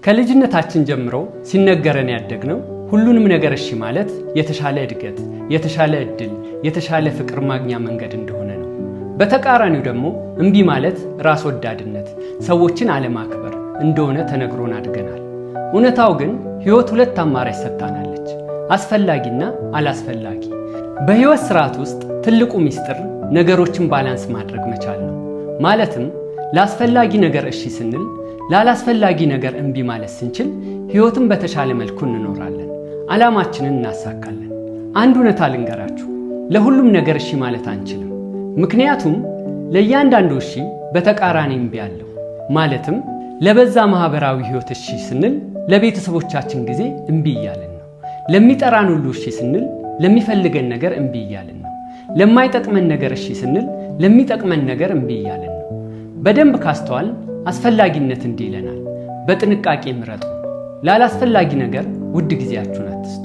ከልጅነታችን ጀምሮ ሲነገረን ያደግነው ሁሉንም ነገር እሺ ማለት የተሻለ እድገት፣ የተሻለ እድል፣ የተሻለ ፍቅር ማግኛ መንገድ እንደሆነ ነው። በተቃራኒው ደግሞ እምቢ ማለት ራስ ወዳድነት፣ ሰዎችን አለማክበር እንደሆነ ተነግሮን አድገናል። እውነታው ግን ሕይወት ሁለት አማራጭ ሰጥታናለች፣ አስፈላጊና አላስፈላጊ። በሕይወት ስርዓት ውስጥ ትልቁ ሚስጥር ነገሮችን balance ማድረግ መቻል ነው። ማለትም ለአስፈላጊ ነገር እሺ ስንል ላላስፈላጊ ነገር እምቢ ማለት ስንችል ሕይወትን በተሻለ መልኩ እንኖራለን፣ ዓላማችንን እናሳካለን። አንድ እውነታ ልንገራችሁ፣ ለሁሉም ነገር እሺ ማለት አንችልም። ምክንያቱም ለእያንዳንዱ እሺ በተቃራኒ እምቢ አለው። ማለትም ለበዛ ማህበራዊ ሕይወት እሺ ስንል ለቤተሰቦቻችን ጊዜ እምቢ እያልን ነው። ለሚጠራን ሁሉ እሺ ስንል ለሚፈልገን ነገር እምቢ እያልን ነው። ለማይጠቅመን ነገር እሺ ስንል ለሚጠቅመን ነገር እምቢ እያልን ነው። በደንብ ካስተዋል አስፈላጊነት እንዲህ ይለናል፣ በጥንቃቄ ምረጡ። ላላስፈላጊ ነገር ውድ ጊዜያችሁን አትስጡ።